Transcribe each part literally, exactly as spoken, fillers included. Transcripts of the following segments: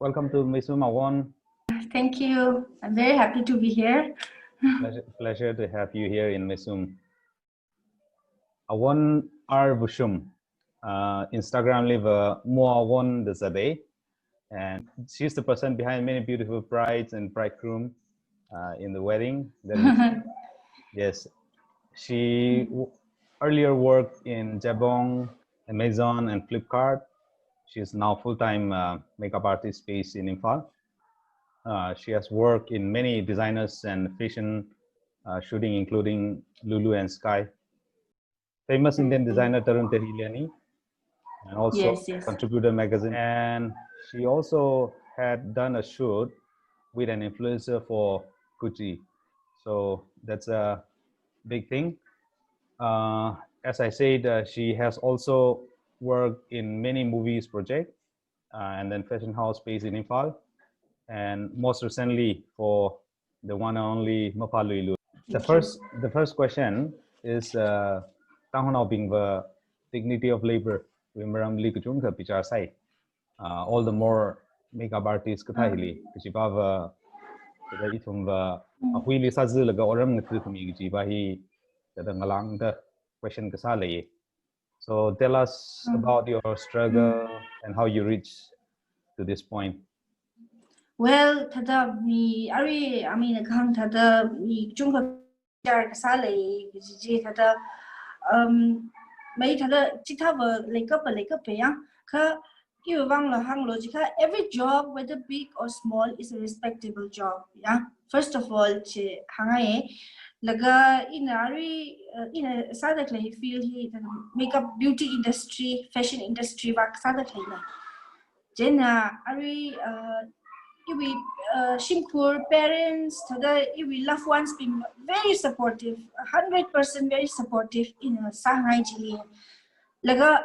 Welcome to Meisum Awon. Thank you. I'm very happy to be here. Pleasure, pleasure to have you here in Meisum. Awon R Vushum, uh, Instagram liva Mo Awon da zatda, and she's the person behind many beautiful brides and bridegroom uh, in the wedding. That is, yes, she w- earlier worked in Jabong, Amazon, and Flipkart. She's now full-time uh, makeup artist based in Imphal. Uh, she has worked in many designers and fashion uh, shooting, including Lulu and Sky. Famous Indian designer Tarun Tahiliani, and also Yes, yes. Contributor magazine. And she also had done a shoot with an influencer for Gucci. So that's a big thing. Uh, as I said, uh, she has also worked in many movies project, uh, and then fashion house based in Imphal, and most recently for the one and only Mapha Luilu. The Thank you. first, the first question is, uh, Tangkhulnaobingva dignity of labor wui maramli kachungkha bichar sai. Uh, all the more makeup artist kathā hili, kachipava, kathā ithumva, ahuili sāzalaga otram ngathukhami kachipa hi, kathā ngalāngda question kasā lei. So tell us Mm. about your struggle and how you reached to this point. Well, thāda mi arui, I mean, kahāng thāda mi kachungkha bichar kasā lei, kaji chi thāda, um, mai thāda chithāva leikapa leikapa ya, kha iwui vangla hānglo jiakha, every job, whether big or small, is a respectable job, ya. First of all, chi hāngai, laga ina arui, uh, ina sāda khalei field hi, thāda makeup, beauty industry, fashion industry va sāda khaleina. Chieina arui, uh, iwui, uh, shimkhur, parents, thāda iwui loved ones bing very supportive, hundred percent very supportive ina sāngai chili. Laga,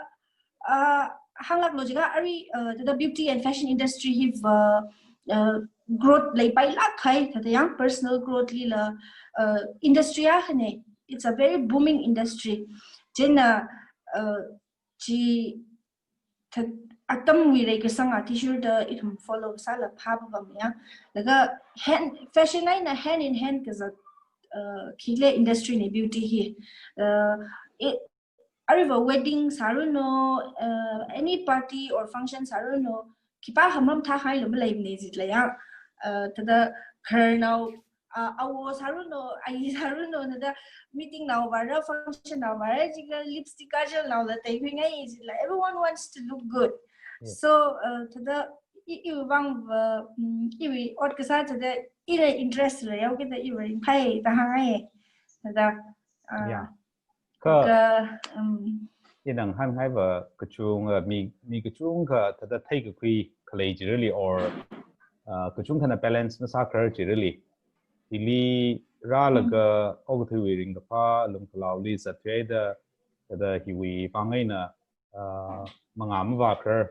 uh, hānglāklo jiakha arui, uh, thāda beauty and fashion industry hiva, uh, growth leipailāk kahai, thāda yang personal growth lila, uh, industry akhana. It's a very booming industry. Chieina, uh, chi thā-, atamwui reikasang athishurda ithum follow sāla phāpapam ya. Laga hand, fashion eina hand in hand kazat, uh, khikhala industry na beauty hi. Uh, i, aruiva wedding sāranu, uh, any party or function sāranu, khipākha mamathāhaila maleimana jila ya. Uh, thāda khararnao, uh, awo sāranu, ayi sāranu, thāda meeting nao vāra, function nao vāra, jiakha lipstick kajal naola teikhuingai jila. Everyone wants to look good. Yes. So, uh, thāda i, iwui vangva, mm, iwui ot kasā thāda ila interest leihaokida iwui phai da hāngai. Thāda, uh, Yeah. Kha ka, um, ina ngahānngaiva kachung, uh, mi, mi kachungkha thāda theikakhui khalei chili or, uh, kachungkhana balance masākharar chili. Hili rālaga okathuiwui ringkaphā, lungkhalaoli zatthuida, thāda hiwui vang eina, uh, mangā mavākharar.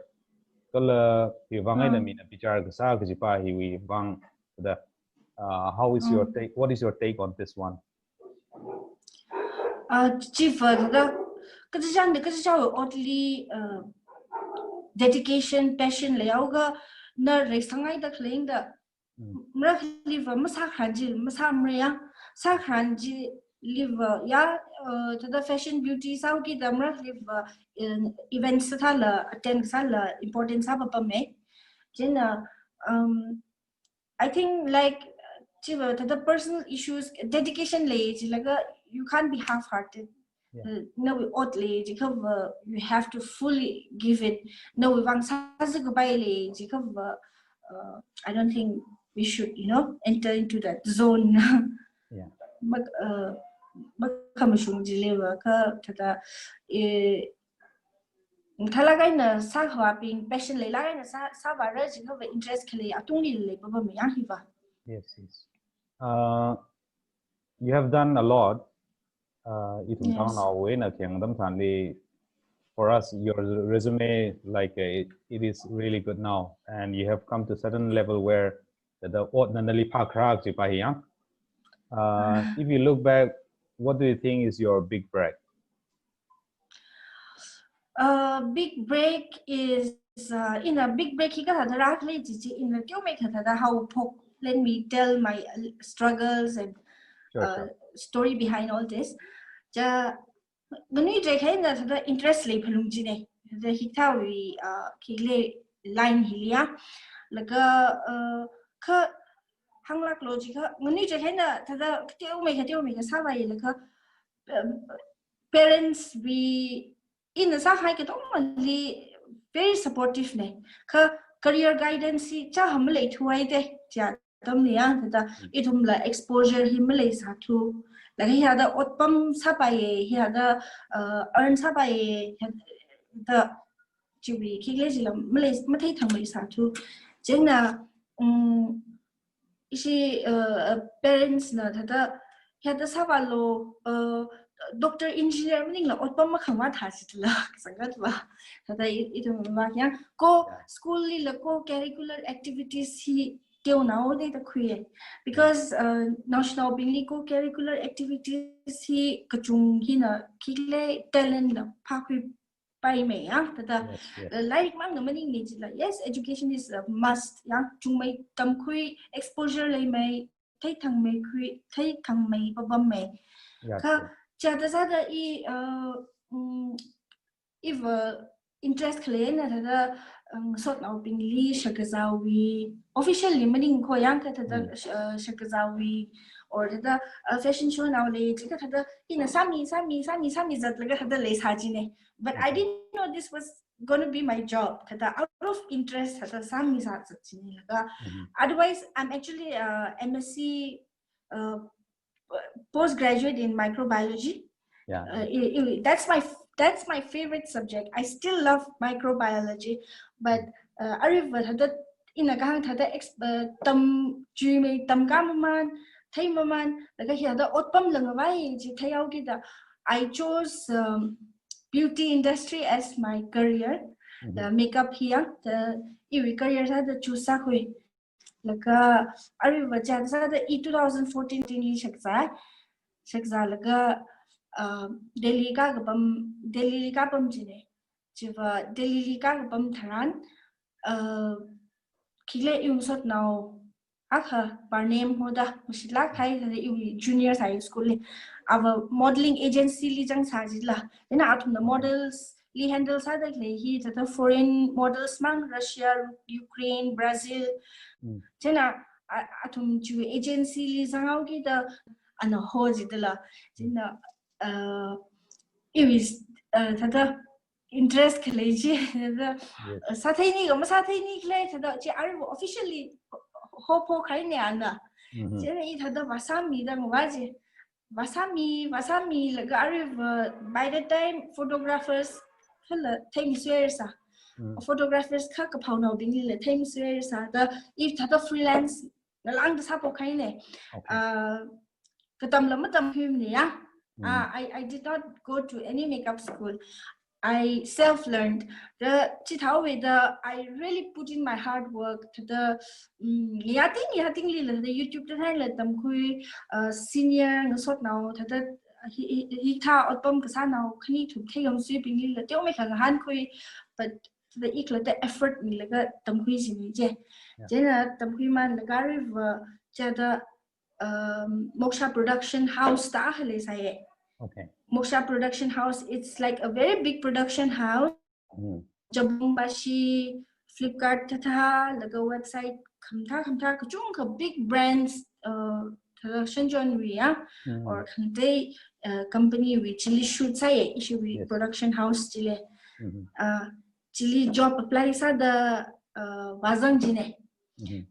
Kala hiwui vang eina Mm. mina bichar kasā kajipa hiwui vang, thāda, uh, how is your Mm. take? What is your take on this one? Uh, chiva thāda, kachijangda, kachichāwui otli, uh, dedication, passion leihaoga, na reisāngaida khalei da, Mm. marakhaliva masākharan chi, masāmara ya, sākharan chiliva ya, uh, thāda fashion beauty sāhaokida marakhaliva, uh, events sāthāla, attend sāla, important sāpapamma. Chieina, um, I think, like, chiva thāda personal issues, dedication lei jilaga, you can't be half-hearted. Yeah. Uh, nawui ot lei jiakhava, you have to fully give it. Nawui vang sāzakapai lei jiakhava, uh, I don't think we should, you know, enter into that zone. Yeah. Mak-, uh, makhamashung chiliva kha thāda, eh, mathālāk eina sākhavābing, passion leilāk eina sā, sāvāra jiakhava interest khalei atungli leipapamma ya hiva. Yes, yes. Uh, you have done a lot. Uh, ithum Yes. Tangkhulnaowui eina khayang atam tharanli, for us, your resume, like, uh, it, it is really good now, and you have come to certain level where the, the ot nana nali phākharar kajipa hi ya. Uh, if you look back, what do you think is your big break? Uh, big break is uh, in a big break hi kathāda rākhala chi chi, in a teomeikha thāda haophok, let me tell my, uh, struggles and, Sure, uh, sure. story behind all this. Chi nganuichai eina thāda interest lei phalung chi ne. Thāda hikathāwui, uh, khikhala line hiliya. Laga, uh, kha hānglāklu jiakha, nganuichai eina thāda teomeikha teomeikha sāvai laga, um, parents wui, ina sākahai katongli very supportive ne. Kha career guidance hi chāham maleithuwa de, chi atamli ya, thāda ithumla exposure hi maleisāthu. Laga hithāda otpam sāpaiye, hithāda, uh, earn sāpaiye, hithāda chiwui khikhala chila malei, matheithangmeisāthu. Chieina, um, ishi, uh, uh, parents na thāda, hithāda sāvālu, uh, doctor, engineer maningla otpam makhangvā thā chila, kasāngatva. Thāda i, ithum va yang, ko Yeah. school lila co-curricular activities hi teonao de da khuiye. Because, uh, naoshinaobingli co-curricular activities hi kachung hina khikhala talent na phākhuipaimei ya, thāda, Yes, yes. uh, lairik mang na maningne chila. Yes, education is a must ya. Chungmei tamkhui, exposure leimei, theithangmeikhui, theithangmei pāpammei. Yeah, Kha, sure. chi atam sāda i, uh, um, iva interest khaleina thāda, um, ngasotnaobingli shakazāwui, officially maning kho yang kha thāda, Mm. sh-, uh, shakazāwui, or thāda, uh, fashion show nao lei, jiakha thāda, ina sāmi, sāmi, sāmi, sāmi zatlaga thāda leisā chi ne. But I Okay. didn't know this was gonna be my job. Thāda out of interest thāda sāmisā zat chi ne laga. Mhm. Otherwise, I'm actually, uh, M S C, uh, postgraduate in microbiology. Yeah. Uh, i, i, that's my f-, that's my favorite subject. I still love microbiology, but, uh, aruiva thāda ina kahāng thāda ex-, uh, tamchimeikha tamkā maman, thei maman, laga hithāda otpam langvai chi theihaokida, I chose, um, beauty industry as my career. Mhm. The makeup hi ya, the iwui career sāda choose sākhui. Laga aruiva chi atam sāda i two thousand fourteen li shakzā, shakzālaga, uh, Delhi kakapam, Delhi li kapam chi ne. Chiva Delhi li kakapam tharan, uh, khikhala iwui ngasotnao akha Barname hoda, mashitlāk kahai thāda iwui junior sāi school li. Ava modeling agency li zangsā chila. Chieina athumna Okay. models li handle sāda khalei hi thāda foreign models mang, Russia, Ukraine, Brazil. Mm. Chieina a, athum chiwui agency li zanghaokida ana ho jidala. Chieina, uh, iwui, uh, thāda interest khalei chi, thāda, Yes. uh, sātheini kha masātheini khalei thāda chi aruiva officially hophok kahai ne ana. Mhm. Chieina i thāda vāsāmida ngavā chi. Vāsāmi, vāsāmilaga aruiva, by the time photographers khala theimasuihaisā. Mm. Photographers kha kaphaonaobinglila theimasuihaisā. Da i thāda freelance ngalāngda sāphok kahai ne. Okay. Uh, katamla matamkhuimane ya. Mm. Uh, I, I did not go to any makeup school. I self-learned. Da chithāhaoda I really put in my hard work. Thāda, mm, yating, yatinglila thāda YouTube da thaila tamkhui, uh, senior ngasotnao, thāda hi, hi, hikathā otpam kasānao khani thum thei ngamsuibinglila teomeikha ngahānkhui, but thāda i kala thāda effort milaga tamkhui chine chi. Yeah. Chieina tamkhuimanlaga aruiva chi thāda, um, Moksha Production House da akha leisāye. Okay. Moksha Production House, it's like a very big production house. Mm. Jabong bashi, Flipkart thāda, laga website khamathā khamathā kachungkha big brands, uh, thāda Shenzhen wui ya, Mm. or khangatei, uh, company wui chili shoot sāye, ishiwui Yes. production house chili. Mhm. Uh, chili job apply sāda, uh, vāzang chine. Mhm.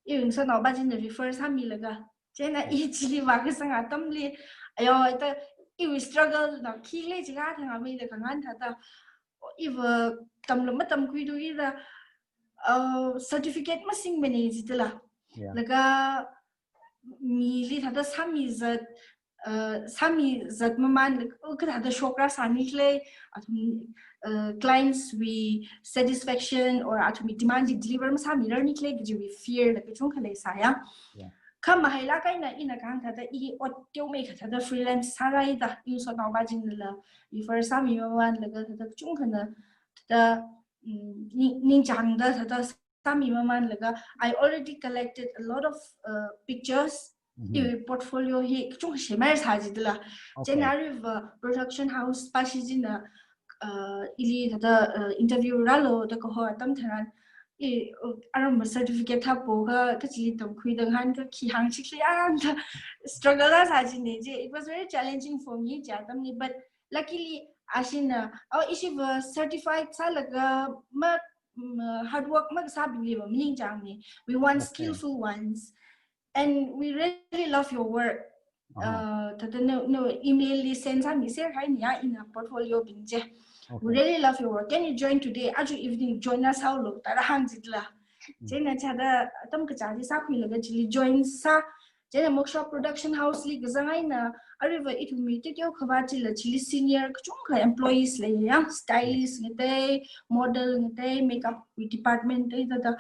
Iwui ngasotnaova china refer sāmilaga. Chieina i chili vākasang atamli, ayo, ita iwui struggle na khikhala jiakha thangmeida khangan thāda. Iva tamla matamkhuidu ida, uh, certificate masingmane jidala. Yeah. Laga mili thāda sāmizat, uh, sāmizat maman, like, oh, kathāda shokra sāni khalei, athum, uh, clients wui satisfaction or athumwui demand chi deliver masāmirarni khalei kajiwui fear la kachungkha leisāya. Yeah. Kha mahailāk eina ina kahāng thāda i ot teomeikha thāda freelance sāraida, i ngasotnaova chinala, i first sāmi mamanlaga thāda kachungkhana, thāda mm, ning, ningchāngda thāda sāmi mamanlaga, I already collected a lot of, uh, pictures. Mm-hmm. Iwui portfolio hi kachungkha shemar sāji dala. Okay. Chieina arui va production house pāshi china, uh, ili thāda, uh, interview rālu da kaho atam tharan, i, uh, aram certificate thāpo ka, kachili tamkhuida ngahān ka khi hāngchik li ang da struggle la sāji ne je. It was very challenging for me, chi atamli, but luckily, ashina, oh, ishiva certified sālaga ma, mm, hard work makasābingli va maningchāng ne. We want, okay, skillful ones. And we really love your work. Uh-huh. Uh, thāda no, no, email li send sāmi ser hai ni ya ina portfolio bing je. We, okay, really love your work. Can you join today? Aja evening join na sālu da rāhāng ji dala. Mm. Chieina chithāda atam kachāli sākhuilaga chili join sā. Chieina Moksha Production House li kazang eina, arui va ithumwui teoteo khavā chila chili senior kachungkha employees lei ya, stylist, mm, ngatei, model ngatei, makeup wui department tei thāda.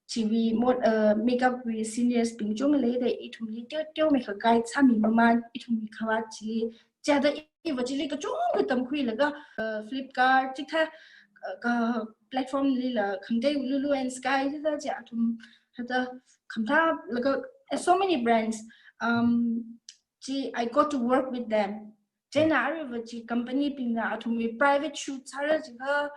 Chiwui mo-, uh, makeup wui seniors bing chungkha leida ithumli teoteo makeup guide sāmi maman ithumwui khavā chili. Chithāda iva chili kachungkha tamkhuilaga, uh, Flipkart, chithā, uh, ka platform lila khangatei Lulu and Sky, chithā chi athum thāda khamathā laga, uh, so many brands. Um, chi, I got to work with them. Chieina arui va chi company bingna athumwui private shoot sāra jiakha,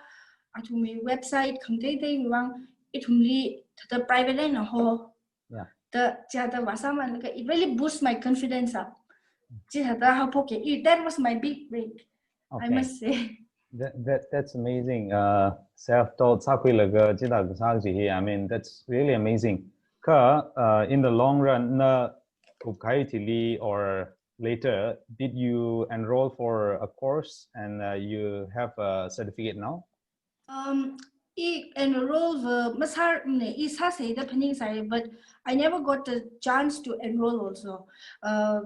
athumwui website khangatei tei vang ithumli thāda private eina ho. Yeah. Da, chithāda vāsāmanlaga, it really boosts my confidence up. Chithāda haophok ke, it, that was my big break, I, okay, must say. That, that, that's amazing. Uh, self-taught sākhuilaga chithāda kasā chi hi, I mean, that's really amazing. Kha, uh, in the long run, na kupkahai thili or later, did you enroll for a course and, uh, you have a certificate now? Um, I enroll va masāmane, I sāsei da phaningsai, but I never got the chance to enroll also. Uh,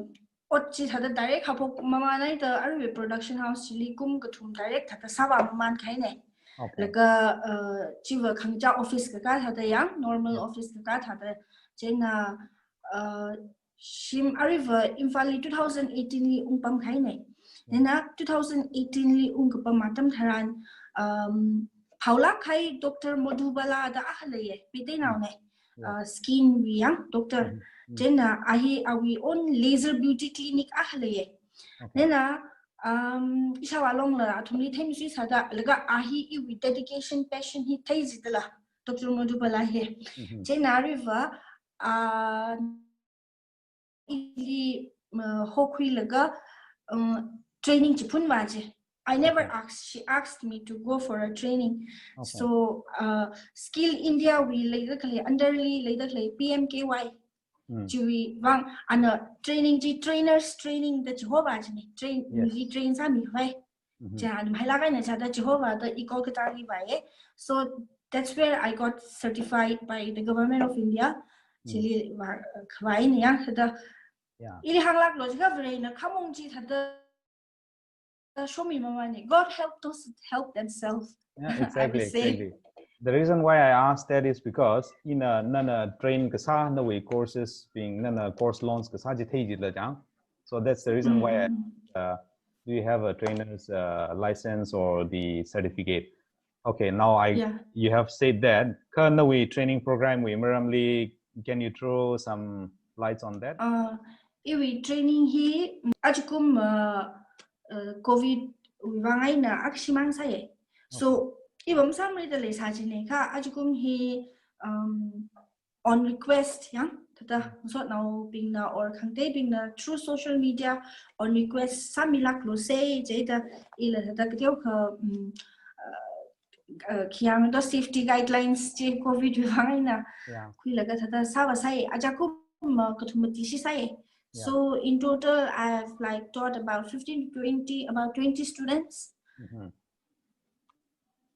ot chithāda direct haophok maman eina da arui production house chili kum kathum direct thāda sāvā maman kahai ne. Okay. Laga, uh, chiva khangachā office kakā thāda ya, normal, yeah, office kakā thāda. Chieina, uh, shim arui va Imphal li two thousand eighteen li ungpam kahai ne. Hmm. Chieina two thousand eighteen li ungkapam atam tharan, um, phaolāk kahai Doctor Madhubala da akha leiye, Meiteinao ne. Hmm. Yeah. Uh, skin wui ya doctor. Hmm. Hmm. Chieina a hi awui own laser beauty clinic akha leiye. Okay. Chieina, um, ishāvā longla athumli theimeisui sāda, laga a hi iwui dedication, passion hi thei ji dala, Doctor Madhubala hi. Mm-hmm. Chieina arui va, uh, ili, uh, hokhuilaga, um, training chi phunvā ji. I never, okay, asked. She asked me to go for a training. Okay. So, uh, Skill India wui leida khalei, under li leida khalei P M K Y. Mm. Chiwui vang ana training chi, trainers training da chi hovā ji ne. Train, yes, mili train sāmihai. Mm-hmm. Chieina athum hailāk eina chithāda chi hovāda I Kolkata li vāye. So that's where I got certified by the Government of India. Mm. Chili vā, uh, khavai ne ya thāda. Yeah. Ili hānglāklu jiakha Varena khamong chi thāda shomi mamane. God help those who help themselves. Yeah, I would say. Exactly, exactly. The reason why I asked that is because ina, nana train kasā, nawui courses bing, nana course launch kasā chi thei jila chang. So that's the reason why I, mm, uh, do you have a trainer's, uh, license or the certificate? Okay, now I, yeah, you have said that. Kha nawui training program wui maramli, can you throw some lights on that? Uh, iwui training hi, mm, ajakum, uh, uh, Covid wui vang eina akha shimān sāye. So, okay, iva masāmara da leisā ji ne kha, ajakum hi, um, on request, ya, thāda, mm, ngasotnaobingna or khangateibingna through social media on request sāmilāklu sei, chieina ila thāda kateokha, mm, uh, uh, khi hāngda safety guidelines chi Covid wui vang eina, yeah, khuilaga thāda sāvā sai, ajakum, uh, kathum mati shi sai. Yeah. So in total, I've, like, taught about fifteen to twenty, about twenty students. Mm-hmm.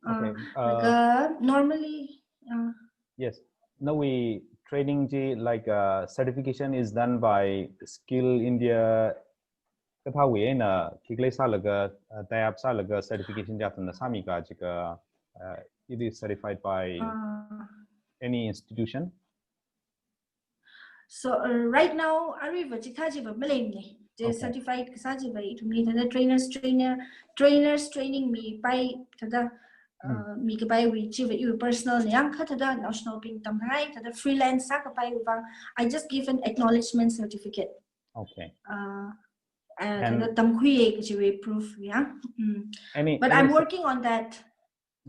Uh, okay, uh, laga normally, uh, yes. Nawui training chi, like, uh, certification is done by Skill India. Kathāwui eina khikhalei sālaga, uh, tie up sālaga certification chi athumna sāmi ka jiakha, uh, it is certified by, uh, any institution? So, uh, right now, aruiva chikathā chiva maleimane. Chi, okay, certified kasā chiva ithumli thāda trainers, trainer, trainers training mipai thāda, uh, mikapaiwui chiva iwui personal na yang kha thāda naoshinaobing tamhai, thāda freelance sākapaiwui vang, I just give an acknowledgement certificate. Okay. Uh, uh, And thāda tamkhuiya kajiwui proof ya. Mm. Any, But any I'm suc- working on that.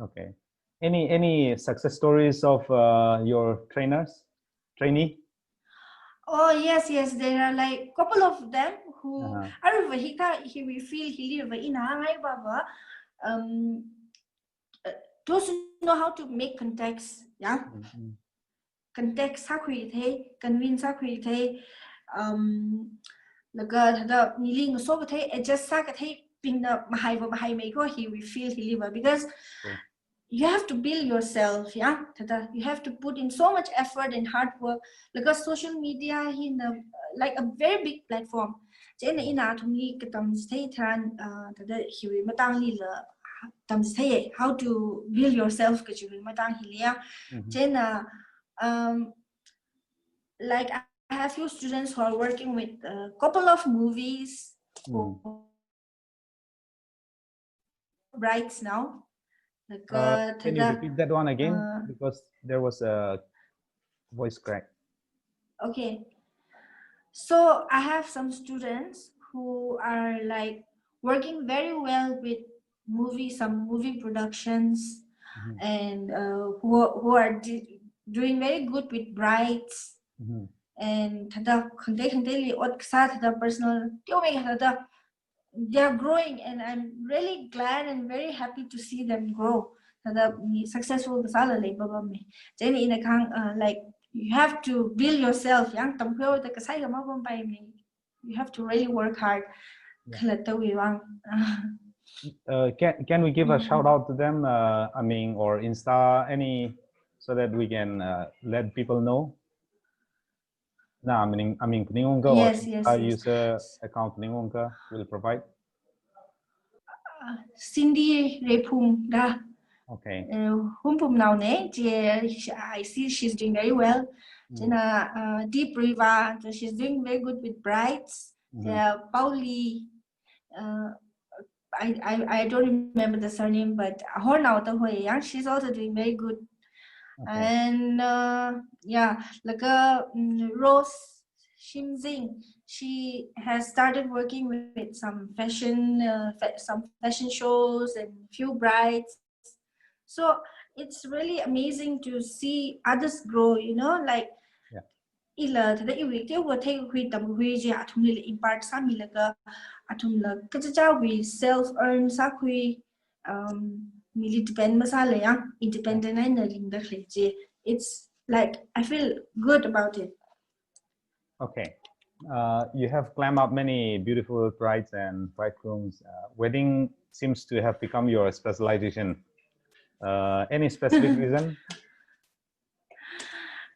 Okay. Any, any success stories of, uh, your trainers, trainee? Oh yes, yes, there are like couple of them who Uh-huh. aruva hikha hiwui field hiliva ina hāngngai baba, um, uh, those who know how to make contacts, yeah, Mm-hmm. contact sākhui thei, convince sākhui thei, um, laga thāda mili ngaso kathei, adjust sākathei bingna mahaiva mahaimei ko hiwui field hiliva, because Sure. you have to build yourself, yeah, thāda you have to put in so much effort and hard work. Laga social media hina, uh, like a very big platform. Chieina ina athumli katamchithei tharan, uh, thāda hiwui matanglila tamchithei how to build yourself kajiwui matang hiliya. Mm-hmm. Chieina, um, like I have few students who are working with a couple of movies, Mm. brides now. Like, Uh, can you thāda, repeat that one again? uh, Because there was a voice crack. Okay. So I have some students who are like working very well with movie, some movie productions, Mhm. and, uh, who are, who are di- doing very good with brides, Mhm. and thāda khangatei khangateili ot kasā thāda personal, teomeikha thāda, they are growing, and I'm really glad and very happy to see them grow. Thāda mi successful kasāla lei baba mi. Chieina ina kahāng, uh, like, you have to build yourself, yang tamkhuihaoda kasai kha mapam paimei. You have to really work hard. Yeah. Khalattawui vang. Uh, can, can we give a Mm. shout out to them, uh, aming or Insta, any, so that we can, uh, let people know? Na, aming, aming phaning ungkha or Yes, yes, Insta yes. user account phaning ungkha, we'll provide. Uh, Cindy Reiphung da. Okay. Uh, Hungpungnaona, she, she, I see she's doing very well. Mm. Chieina, uh, Deep River, so she's doing very good with brides. Mhm. Chieina Pauli, uh, I, I, I don't remember the surname, but Hornao ta hoi yang, she's also doing very good. Okay. And, uh, yeah, laga, mm, Rose Shimzing, she has started working with, with some fashion, uh, fa- some fashion shows and few brides. So it's really amazing to see others grow, you know, like, Yeah. ila thāda iwui teokha theikhui tamkhui chi athumlila impart sāmilaga athumla kachichāwui self earn sākhui, um, mili depend masāla yang independent eina ringda khalei chi. It's like I feel good about it. Okay. Uh, you have climbed up many beautiful brides and bridegrooms. Uh, wedding seems to have become your specialization. Uh, any specific reason?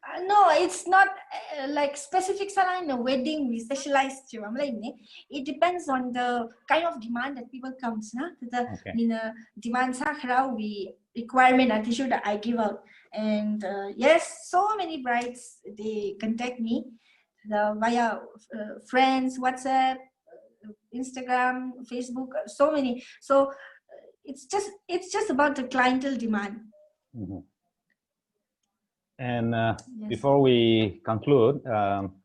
Uh, no, it's not, uh, like specific sālala wedding we specialize chi wa malei ne. It depends on the kind of demand that people comes, na. The, Okay. mina demand sākharāwui requirement athishurda I give out. And, uh, yes, so many brides, they contact me the, via, uh, friends, WhatsApp, uh, Instagram, Facebook, uh, so many. So, uh, it's just, it's just about the clientele demand. Mhm. And, uh, Yes. before we conclude, um,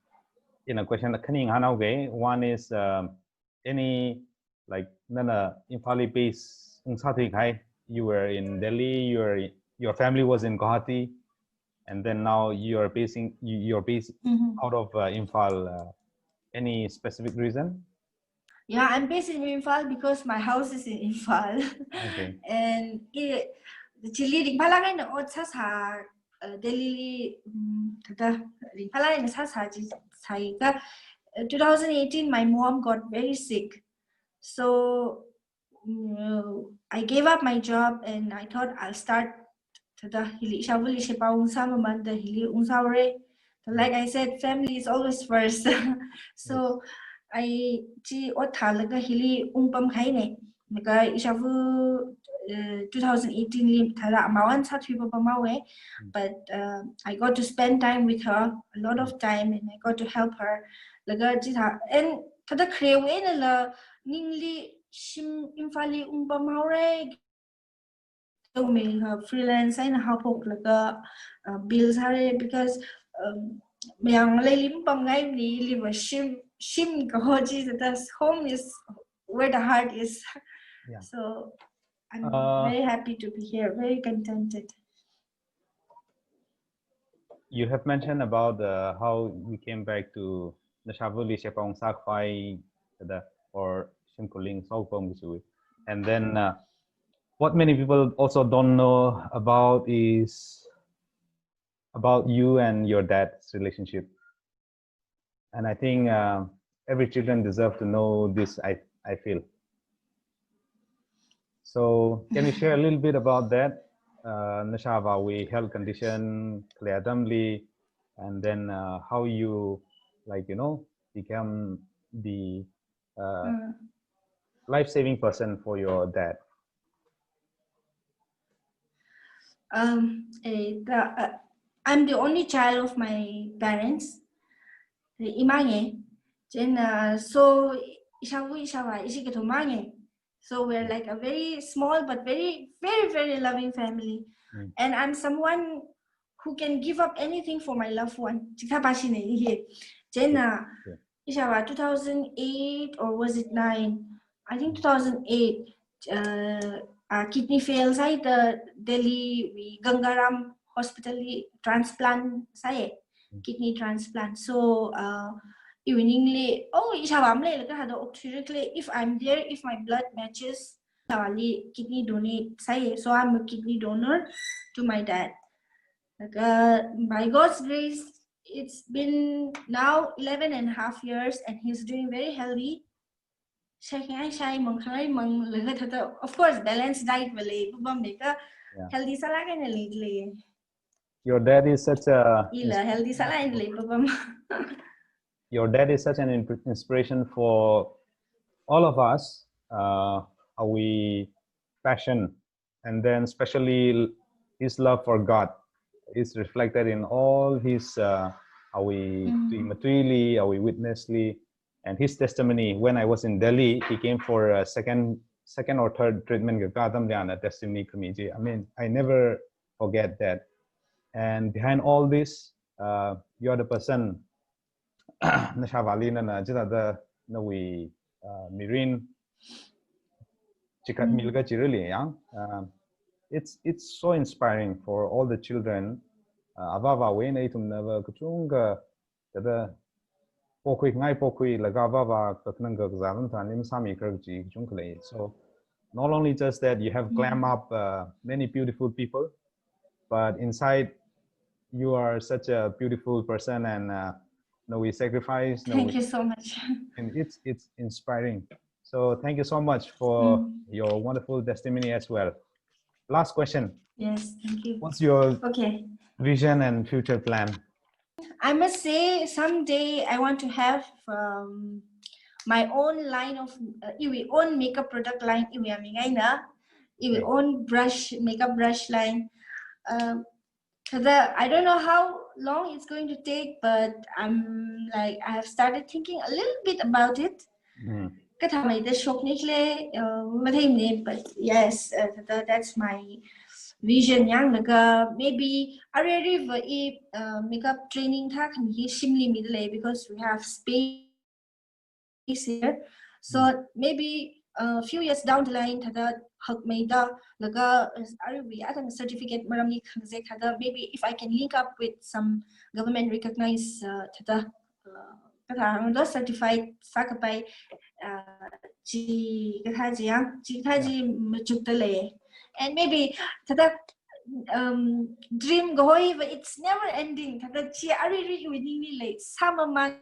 in a question, khaning hānghaoge, one is, um, any, like, nana Imphal base ungsāthui kahai, you were in Delhi, you were, your family was in Guwahati, and then now you are basing, you, you're based Mhm. out of, uh, Imphal. Uh, any specific reason? Yeah, I'm based in Imphal because my house is in Imphal. Okay. And it, chili ringphālāk eina ot sāsā, uh, Delhi li, um, thāda ringphālāk eina sāsā chi sāikha, uh, two thousand eighteen, my mom got very sick. So, mm, I gave up my job and I thought I'll start thāda hili ishāvali sheba ungsā mamānda hili ungsāhaora. But like I said, family is always first. So, I chi ot thālaga hili ungpam kahaina. Laga ishāva, uh, two thousand eighteen li thāda amavān sāthui papamhaowa. But, uh, I got to spend time with her, a lot of time, and I got to help her. Laga chi thā, and thāda kharewui einala ningli shim Imphal li ungpamhaora. mi, uh, freelance eina haophoklaga, uh, bills sāra because, um, mayang leilim pamngai ni liva shim, shim kaho chi, that is, home is where the heart is. Yeah. So I'm Uh, very happy to be here, very contented. You have mentioned about, uh, how you came back to Nashavali Shepang Sakpai, the, or Shimkuling Sokpong Kisui. And then, uh, what many people also don't know about is about you and your dad's relationship. And I think, uh, every children deserve to know this, I, I feel. So can you share a little bit about that? Uh, Nashavawui health condition, khalei atamli, and then, uh, how you, like, you know, become the, uh, Mm. life-saving person for your dad. Um, eh, the, uh, I'm the only child of my parents. Eh, imange. Then, uh, so ishavu, ishawa, ishi kathum mange. So we're like a very small but very, very, very loving family. Mm. And I'm someone who can give up anything for my loved one. Chikha pashi ne ihe. Then, uh, Yeah. Ishawa two thousand eight or was it nine? I think two thousand eight. Uh, uh, kidney fail sāhaida Delhi wui Gangaram Hospital li transplant sāya. Mm. Kidney transplant. So, uh, evening li, oh, ishawa mle laga hada okthirikle, if I'm there, if my blood matches, ishawa li kidney donate sāya. So I'm a kidney donor to my dad. Like, uh, by God's grace, it's been now eleven and a half years and he's doing very healthy. Shai khangai shai, mang khangai mang, laga thāda, of course, balanced diet va lei, pabam meka, Yeah. Healthy sālaga na lei lei. Your dad is such a Ila healthy sālaga na lei, pabam. Your dad is such an imp- inspiration for all of us. Uh, our passion, and then especially his love for God is reflected in all his, uh, our Mm. matuili, our witnessli, and his testimony. When I was in Delhi, he came for a second, second or third treatment. Ka kadam liana testimony kami ji. I mean, I never forget that. And behind all this, uh, you are the person Nashavali nana jida da nawui, uh, mirin chikat Mm. milga chirili yang. Um, it's, it's so inspiring for all the children. Uh, avāvawui eina ithumna va kachungkha, kada pokhui ngai pokhui laga avāva kakhanang kakazā lam tharan lim sāmi kar chi kachungkha lei. So not only just that, you have Mm. climb up, uh, many beautiful people, but inside you are such a beautiful person, and, uh, nawui sacrifice, Thank nawui you so much. and it's, it's inspiring. So thank you so much for Mm. your wonderful testimony as well. Last question. Yes, thank you. What's your Okay. vision and future plan? I must say, someday I want to have, um, my own line of, uh, iwui own makeup product line, iwui amingaina, iwui Okay. own brush, makeup brush line. Um, kada, I don't know how long it's going to take, but I'm like, I have started thinking a little bit about it. Mm. Kathāmeida shoknikle, uh, matheimane, but yes, uh, that, that's my vision yang laga maybe areri va i, uh, makeup training thākhan hi shimli midalei because we have space here. So Mm. maybe a few years down the line, thāda hakmeida laga, uh, arewui atam certificate maramli khangazek thāda, maybe if I can link up with some government recognized, uh, thāda, uh, kathā hānglo certified sākapai, uh, chi kathā chi yang, chi kathā Yeah. chi machukdalei. And maybe thāda, um, dream kahoi va it's never ending. Thāda chi areri iwui ningli lei, sāmamān,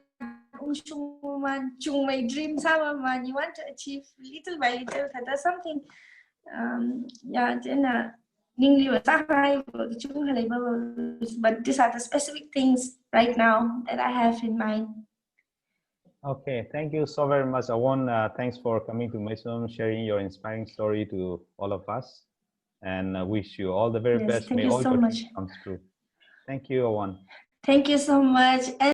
ungshungmamān, chungmei dream sāmamān, you want to achieve little by little, thāda something. Um, yeah, china ningli va sāhai va kachungkha lei ba, but these are the specific things right now that I have in mind. Okay, thank you so very much, Awon. Uh, thanks for coming to Meisum, sharing your inspiring story to all of us, and, uh, wish you all the very Yes, best. thank May you all so your much. dreams come true. Thank you, Awon. Thank you so much. And